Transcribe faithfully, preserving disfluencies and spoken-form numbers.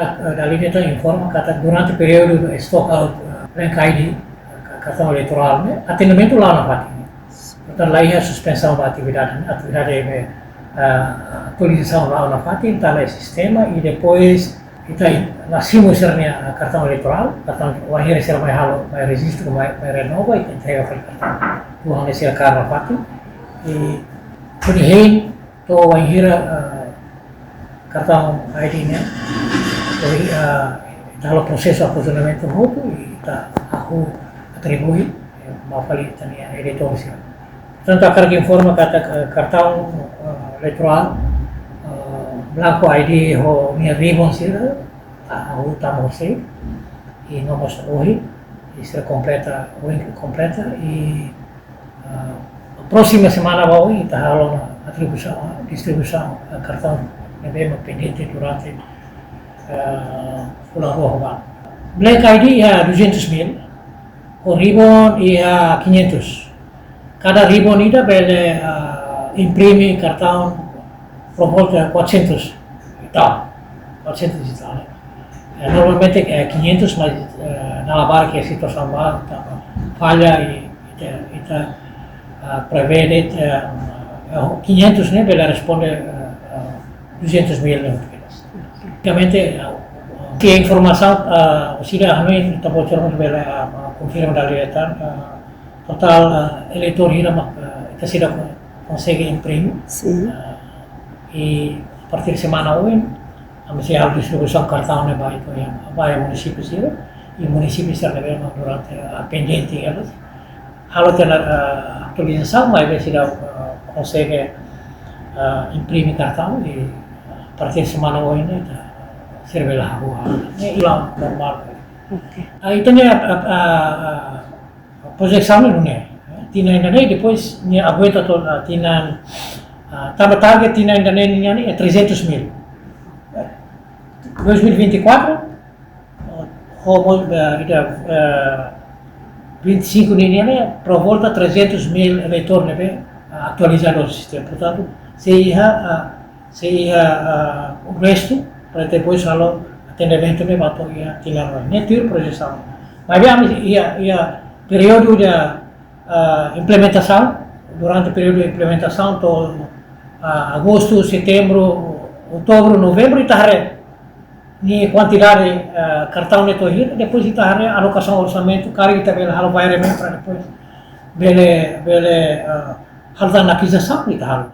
Ah, dala ida ita informa katak durante períodu do stock out, ah, blank I D, ah, kartaun eleitorál ne'e, atendimentu la'o nafatin. Portantu, la iha suspensaun ba atividade, atividade ne'ebé, ah, atualizasaun la'o nafatin, ita la'o iha sistema, i depois ita la simu sira-nia, ah, kartaun eleitorál, kartaun wainhira sira mai halo, mai rejistu, mai, mai renova, ita entrega fali kartaun. Tuan ne'e sira kaer nafatin. I hodi hein to'o wainhira, ah, kartaun I D ne'e, to'o, ah, ita halo prosesu aprovisionamentu hotu, i ita hahú atribui, eh, mai fali ita-nia eleitór sira. Portantu, hakarak informa katak, eh, kartaun, eh, eleitorál, eh, blanku I D ho nia ribbon sira, ita hahú tama horisehik, i no mós ohin, i sira kompleta, ohin kompleta, i, ah, próxima semana ba oin, ita halo ona atribuisaun, distribuisaun, ah, kartaun ne'ebé mak pendente durante, ah, fulan rua ho ba. Blank I D iha duzentos mil, ho ribbon iha quinhentos. Kada ribbon ida bele, ah, imprime kartaun por volta quatrocentos e tal. Quatrocentos e tal, né? Eh, normalmente, eh, quinhentos, mas, eh, na labar ke situasaun ba, tanba falla i, i ita, ita, ah, prevee, eh, eh, quinhentos ne'e bele responde, eh, eh, duzentos mil ne'e. Basicamente, eh, se informasaun, ah, sira hanoin, ita bocor bele, ah, ah, konfirma dala ida tan, ah, totál, ah, eleitór hira mak, ah, ita seidauk konsege imprime. Sin. Ah, i a partir semana oin, ami sei halo distribuisaun kartaun ne'e ba ita-nia, ba iha munisípiu sira, i munisípiu sira ne'ebé mak durante, ah, pendente, ya, halo tiha ona, ah, atualizasaun, maibé seidauk, ah, konsege, ah, imprime kartaun, i a partir semana oin ne'e, ita, sira bele hahú, ah, ne'e iha normál. Oke. Ah, entaun, ah, ah, ah, projesaun ne'e nune'e, eh, tinan ida-ne'e, depois nia aguenta to'o, ah, tinan, ah, tanba target tinan ida-ne'e nian ne'e trezentos mil. Eh, dois mil e vinte e quatro, ah, ho mo-, eh, ida, eh, vinte e cinco nian ne'e, por volta trezentos mil eleitór ne'ebé, ah, atualizadu sistema. Portantu, sei iha, ah, sei iha, ah, restu, para depois halo atendimentu ne'e ba to'o iha tinan oin. Ne'e tuir projesaun. Maibé ami iha, iha períodu de, ah, implementasaun, durante períodu de implementasaun to'o, ah, agostu, setembru, outubru, novembru, ita haree nia kuantidade, ah, kartaun ne'e to'o hira, depois ita haree alokasaun orsamentu, karik ita bele halo variamente para depois bele, bele, ah, halo tan aquizasaun ita halo.